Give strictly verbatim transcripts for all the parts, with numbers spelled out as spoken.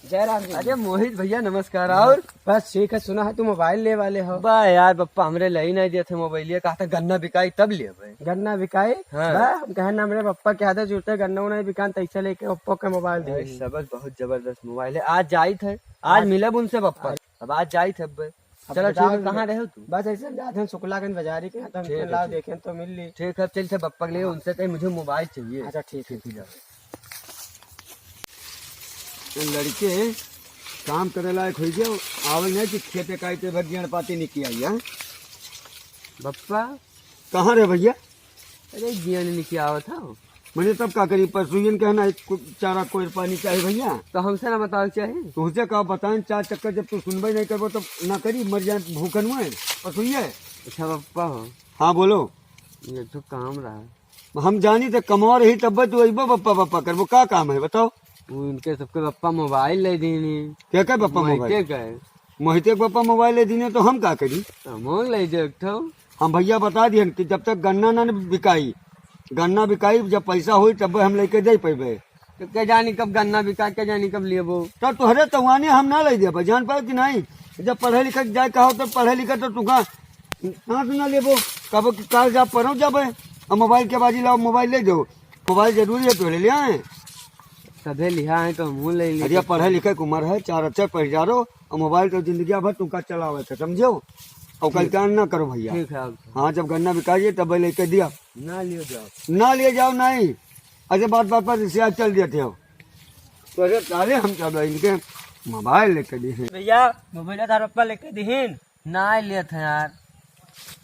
जय राम जी। अरे मोहित भैया, नमस्कार। और? बस ठीक है, सुना है तू मोबाइल ले वाले हो। बा यार, पप्पा हमरे ले ही नहीं देते मोबाइल, ये कहा था गन्ना बिकाई तब लेबे। गन्ना बिकाई? हाँ। बा, हम कहे ना, हमरे पप्पा के आदत जुड़ते, गन्ना उन्ना बिकान, तैसे लेके पप्पा के मोबाइल दे अरे दी। सबस बहुत जबरदस्त मोबाइल है। आज जाइत है, आज आज मिलब उनसे पप्पा। आज अब आज जाइत है अब। अब चलो बताओ ठीक है, तुम कहाँ रहे हो तुम? बस ऐसे हम जाते हैं शुक्लागंज बाजारी के यहाँ, तो हम ठीक है, लाओ ठीक। देखें तो मिल ली। ठीक है, अब चलते पप्पा के लिए, उनसे कहीं मुझे मोबाइल चाहिए। अच्छा, ठीक है। ठीक है, जाओ। ये लड़के काम करे लायक होइ गया, आवल नहीं कि खेते काटे भर गेड़ पाती निकल आई है। बप्पा। कहाँ रहे भैया? अरे गेड़ निकल आवत हो। मने तब का करी, पशुयन के है ना, एक कु-, चारा कोई पानी चाही भैया। तो हमसे ना बतावे के चाही। तुमसे का बताएं, चार चक्कर जब तू सुनबे नहीं करबो तब ना करी, मर जाए भूखन में पशुए। अच्छा बप्पा हो। हाँ बोलो। ये तो काम रहा। हम जानी तो कमवा रही तब तू अइबो बप्पा बप्पा करबो, का काम है बताओ? वो इनके सबके बप्पा मोबाइल ले दीनी। के के बप्पा मोहिते मोबाइल? के। मोहिते के बप्पा मोबाइल ले दीने तो हम का करी? तो हम ले जाए एक ठो। हम भैया बता दिहन कि जब तक गन्ना ना बिकाई, गन्ना बिकाई जब पैसा होई तब हम लेके दे पैबे। तो के जानी कब गन्ना बिका, के जानी कब लेबो। तो तोहरे तवाने हम ना ले देबे, जान पाओ कि नहीं? जब पढ़े लिखे जाए कहो तो पढ़े लिखे तो तुका साथ ना लेबो, कब कि काल जा पढ़ो जाबे, अब मोबाइल के बाजी लाओ, मोबाइल ले जाओ, मोबाइल जरूरी है तोहरे ले आए। सभे लिहा है तो हमहूँ ले ली। अरे पढ़े लिखे के उम्र है, चार अक्षर पढ़ जा रहो, और मोबाइल तो जिंदगी भर तुमका चलावे थे, समझो? और कल ठीक। काम ना करो भैया। ठीक है, अब हाँ, जब गन्ना बिका जाए तब लेके दिया। ना लियो जाओ। ना लिए जाओ, नहीं। अच्छा, बात बात पर रिश्तेदार चल दिए थे। तो अरे ताले हम चल रहे इनके मोबाइल लेके दिए हैं। भैया, मोबाइल तार पप्पा लेके दिहिन। ना लेत है यार।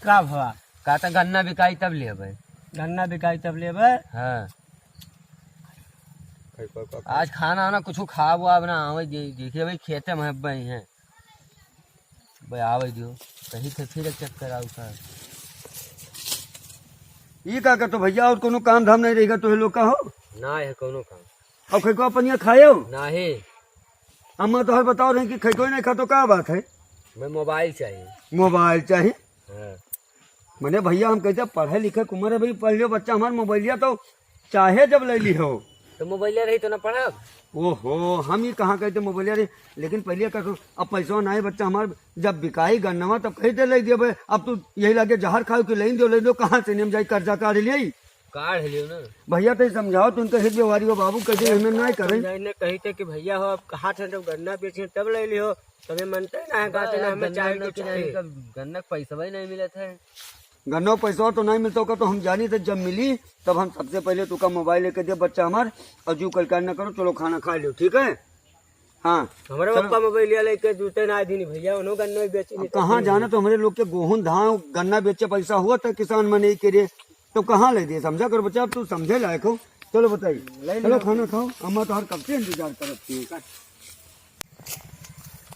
का भवा? का तो गन्ना बिकाई तब लेबे। गन्ना बिकाई तब लेबे? हाँ। आज खाना वाना कुछ खाब वाब ना आवे, दे-, देखिए भाई खेते में हब्बे ही हैं। भाई आवे दियो, कहीं थे फिर एक चक्कर आऊ का। ई का कहतो भैया, और कोनो काम धाम नहीं रहेगा तो लोग का हो? ना है कोनो काम। और खैको अपन यहाँ खायो? नहीं। अम्मा तो हर बताओ रही कि खैको ही नहीं खा तो का बात है? मैं मोबाइल चाहिए। मोबाइल चाहिए? हाँ। मने भैया हम कहते पढ़े लिखे के उम्र है भाई, पढ़ लियो बच्चा हमार मोबाइलिया तो चाहे जब ले ली हो। तो मोबाइलिया रही तो ना पढ़ब। ओहो, हम ही कहाँ कहते मोबाइलिया रही, लेकिन पहले कर अब पैसा ना है बच्चा हमार, जब बिकाई गन्नवा तब कहीं दे ले देबे। अब तू यही लगे जहर खाओ कि लेन दो, लेन दो, कहाँ से नेम जाई कर्जा काढ़ लियाई? काढ़ लियो ना। भैया तो समझाओ, तू उनका हित व्यवहारी हो बाबू, कैसे हमें ना करें। समझाई ने कही थे कि भैया हो, अब कहा थे जब गन्ना बेचे तब ले लियो, तबे मनते ना है, कहते ना हमें गन्ना चाहिए ना तो किनारे चाहिए। गन्ना के पैसा भाई नहीं मिलत है। गन्ना पैसा तो नहीं मिलता होगा, तो हम जानी थे जब मिली तब हम सबसे पहले तुका मोबाइल लेके दे बच्चा हमार, और जू कल ना करो, चलो खाना खा लियो, ठीक है? हाँ। हमारे चलो। पप्पा मोबाइल लिया लेके जूते ना दिन भैया, उन्हों गन्ना ही बेची अब नहीं तो कहाँ नहीं। जाना तो हमारे लोग के गोहूं धान गन्ना बेचे पैसा हुआ था किसान मने के रे, तो कहाँ ले दिए? समझा कर बच्चा, अब तू समझे लायक हो। चलो बताइए, ले चलो लो। खाना खाओ, अम्मा तो हर कब से इंतजार करत थी।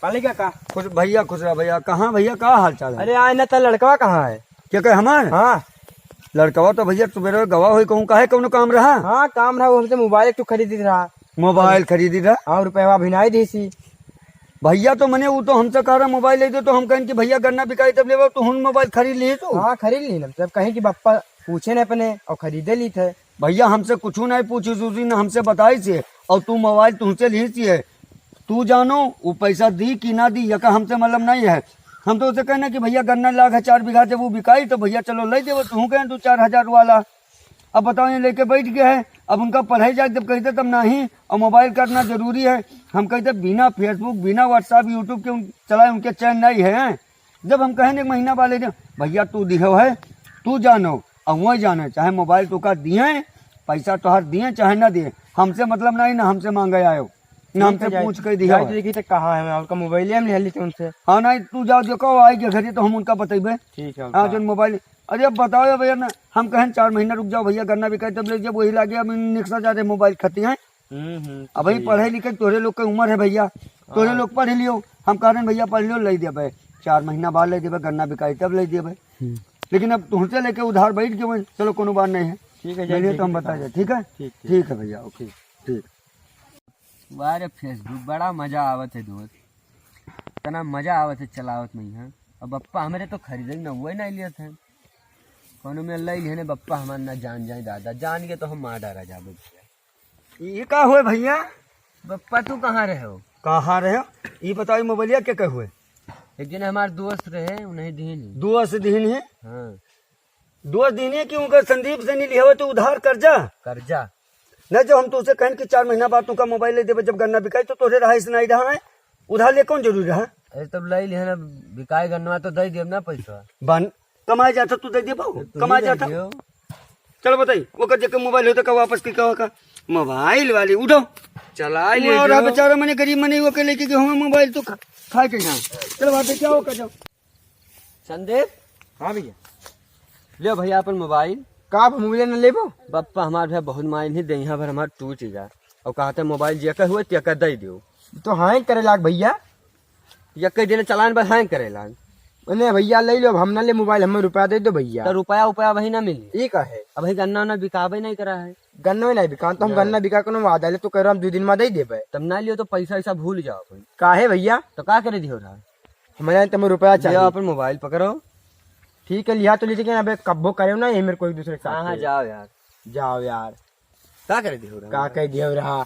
पाली का का? खुश भैया, खुश रहा भैया। कहाँ भैया, का हाल चाल है? अरे आए ना, तो लड़कवा कहाँ है? क्या कहे हमार? हाँ। लड़कवा तो भैया सुबह गवा हुई कहूँ, काहे कौनो काम रहा? हाँ, काम रहा, वो हमसे मोबाइल एक ठो खरीदी रहा। मोबाइल खरीदी रहा? हाँ, रुपया भिनाई दी सी। भैया तो मने वो तो हमसे कह रहा मोबाइल ले दो, तो हम कहें कि भैया गन्ना बिकाई तब लेबो, तो हम मोबाइल खरीद ली तू। हाँ, खरीद ली ना, जब कहें कि बप्पा पूछे न अपने और खरीदे ली थे। भैया हमसे कुछ नहीं पूछी सूझी, न हमसे बताई से, और तू मोबाइल तुमसे ली सी है, तू जानो वो पैसा दी कि ना दी, यका हमसे मतलब नहीं है। हम तो उसे कहना कि भैया गन्ना लाग है चार बीघा, जब वो बिकाई तो भैया चलो ले देबो, तू कहें तू चार हजार वाला। अब बताओ ये लेके बैठ गया है, अब उनका पढ़ाई जाए जब कहते तब नहीं, और मोबाइल करना जरूरी है। हम कहते बिना Facebook, बिना WhatsApp, YouTube के उन, चलाए उनके चैन नहीं है। जब हम कहें एक महीना बाद ले दे, भैया तू दिहो है, तू जानो, और वही जाने, चाहे मोबाइल तो का दिए, पैसा तोहार दिए चाहे ना दिए, हमसे मतलब नहीं, ना हमसे मांगे आयो, ना ठीक हमसे है, जाए, पूछ के दिया जाए है। देखी तो कहाँ है, उनका मोबाइल हम ले ली थे उनसे। हाँ नहीं, तू जाओ जो कहो आई के घरे तो हम उनका बतेबे। ठीक है, हाँ उनका। जो मोबाइल, अरे अब बताओ भैया ना, हम कहें चार महीना रुक जाओ भैया, गन्ना बिकाई तब ले, जब वही लागे अब निकसा जा रहे मोबाइल खती हैं। हम्म, हम्म, अब भाई सही पढ़े है। लिखे तोरे लोग के उम्र है भैया, तोरे हाँ। लोग पढ़ लियो, हम कह रहे हैं भैया पढ़ लियो, ले देबे, चार महीना बाद ले देबे, गन्ना बिकाई तब ले देबे। हम्म। लेकिन अब तुमसे लेके उधार बैठ गए, चलो कोनो बात नहीं है, ठीक है, जाए मिलिए तो हम देखिए बता कहाँ। जाए, ठीक है? ठीक, ठीक। ठीक है भैया, ओके, ठीक। वाह रे Facebook, बड़ा मजा आवत है दोस्त, इतना मजा आवत है चलावत में यहाँ। अब बप्पा हमरे तो खरीदे न हुए नहीं लिए थे, कोनो में ले लिए ने बप्पा हमार ना जान जाए दादा, जान के तो हम मार डारा जाबे। ये का हुए भैया? बप्पा तू कहाँ रहे हो? कहाँ रहे? ई बताओ, ई मोबाइलिया के कहे हुए? एक दिन हमार दोस्त रहे, उन्हें दीन ही। दोस्त दीन है? हाँ। दोस्त दीन है कि उनका संदीप से नहीं लिया हुआ तो उधार कर्जा? कर्जा। न, जो हम तुझसे कहन कि चार महीना बाद तुमका मोबाइल ले देबे, जब गन्ना बिकाई तो तोरे रहा, इस नहीं रहा है, उधार ले कौन जरूरी रहा? अरे तब ले लिया ना, बिकाई गन्ना तो दे देब ना पैसा। बन, कमाए जाता तू दे देबो, तू ही कमाए दे जाता। दियो। चलो बताई, ओकर जेकर मोबाइल होता का वापस की कहो का? मोबाइल वाली उठो। चला ले और जो। बेचारा मने गरीब मने ओके लेके के हमें मोबाइल तो खा, खाए के ना। चलो बात क्या हो कर जाओ। संदीप। हाँ भैया। ले भैया अपन मोबाइल। का आप मोबाइल न लेबो? बप्पा हमार भैया बहुत माइन ही दे, यहाँ भर हमार टूट जा। और कहते मोबाइल जेकर हुए तेकर दे दियो। तो हाँ करे लाग भैया। यक्के दिन चलान बस हैंग करे लाग। अने भैया ले लो, अब हम ना ले मोबाइल, हमें रुपया दे दो भैया। तो रुपया उपया वही ना मिली। ई का है? अब वही गन्ना उन्ना बिकाबे नहीं करा है। गन्ना ही नहीं बिकान, तो हम ना। गन्ना बिका के ना वादा ले तो कह रहा हम दो दिन में दे देबे। तब ना लियो तो पैसा ऐसा भूल जाओ अपन। काहे भैया? तो का करे दियो रहा? हमारे यहाँ तुम्हें रुपया लियो चाहिए। अपन मोबाइल पकड़ो। ठीक है, लिया तो लीजिए, अबे कब्बो करे ना ये मेरे को एक दूसरे के साथ हाँ, हाँ, पे। जाओ यार। जाओ यार। का करे दियो रहा? का कह दियो रहा?